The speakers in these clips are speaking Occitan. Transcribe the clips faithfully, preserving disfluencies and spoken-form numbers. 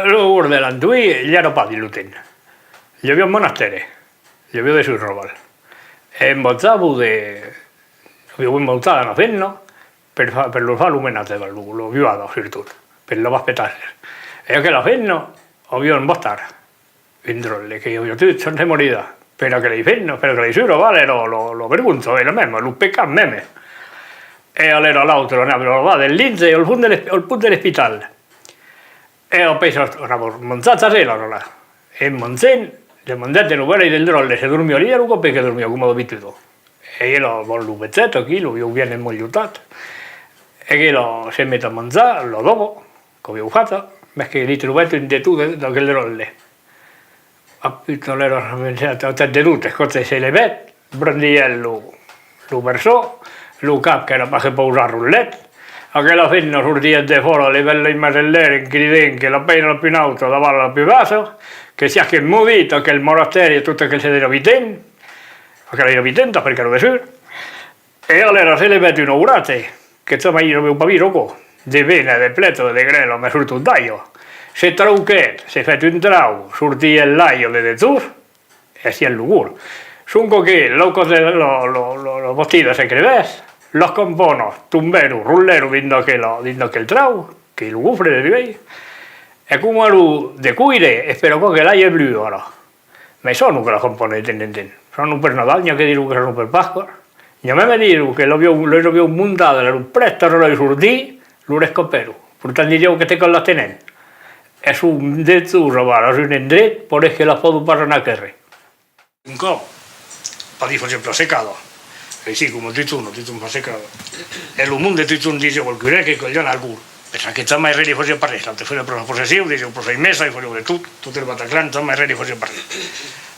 Lo gorg de l'Antoí i èra pas dins lo temps. I aviá un monastèri, i aviá de sus Raval. E embauchavan de, avián embauchat una femna per fa-, per lor far lo menatge, lo, lo buada, surtot, per lavar espectacles. E aquela femna aviá un bastard, un dròlle, que aviá tuat son marit. Per aquela femna, per aquela sura, Raval, èra lo, lo vergonha, èra mème, lo pecat mème. E alèra l'autre anava lavar del linge al fons de l'es-, al fons de l'espital. E après, anava manjar a ela, la. E mangent, li mandèt de novèlas del dròlle, se dormiá, li èra un còp que dormiá, coma d'abituda. E ela, bon, lo vegèt aquí, lo viu bien emmotlhotat. E ela se met a manjar, la dòba, qu'aviá fata, mès que li trobèt un deton de, d'aquel dròlle. Ah, puta, alèra, a tèt de dut, escota, se levèt, brandilhèt lo, lo berçon, lo cap qu'èra pas que pausat sul lèt. Aquela femna sortiá defòra, levèt las mans en l'aire en crident que la pèira la pus nauta davala la pus bassa, que siasque maudit aquel monastèri e tot aquel se desabitèn, aquela desabitenta, perque èra de sus. E alèra se levèt un auratge, que jamai aviá pas vist aquò, de vent e de plèja, de grèla, mès surtot d'aiga. Se trauquèt, se fèt un trauc, sortiá l'aiga de dessús, e sièt lo gorg. Sonque que la causa, la, la, la, la bastida se crevèt, las campanas tombèron, rotlèron dins d'aquela, dins d'aquel trauc, qu'es lo gofre de Duèi, e coma èran de coire, es per aquò que l'aiga es blua ara. Mès sònan aquelas campanas de temps en temps. Sònan per Nadal, n'i a que dison que sònan per Pascas. N'i a mème dison que l'avián, las avián montadas, èran prèstas a las sortir, lo rescapèron. Portant, disián que te cal las tener. E son de sus Raval, a un endret, pareis que las pòdon pas anar quèrre. Un còp, pas dins fasiá plan secada. E aicí, coma totjorn, totjorn fa secada. E lo monde totjorn disiá al curè que caliá anar al gorg. Pensant que jamai res li fasiá pas res, la te fasiá pas la procession, disiá pro sei messa, i fasiá de tot, tot el bataclan, jamai res li fasiá pas res.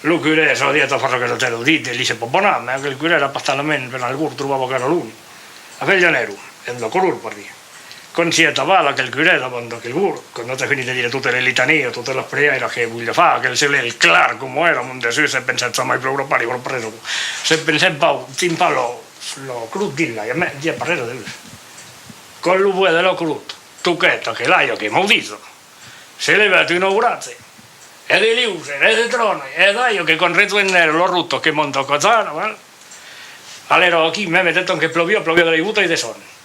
Lo curè s'aviá a far aquela tèrra dit, e li se pòt pas anar, mès aquel curè èra pas talament per anar al gorg, trobava qu'èra lon. Aquel jorn èra, en la corol, per dire. Quand sièt aval aquel curè davant d'aquel gorg, quand aviá finit de dire totas las litanias, totas las pregàrias que voliá far, aquel solelh clar coma èra, amont dessús, se pensèt: jamai plourà pas, li farà pas res. Se pensèt: vau timpar la, la crotz dins l'aiga, mès i a pas res de dessús. Quand lo vuèt de la crotz toquèt aquela aiga qu'es maudita, se levèt un auratge, e de liuses, e de trònoi, e d'aiga que quand rejoenguèt la rota que monta a Cajar, val? Alèra aquí, mème de temps que ploviá, ploviá de las gotas de sang.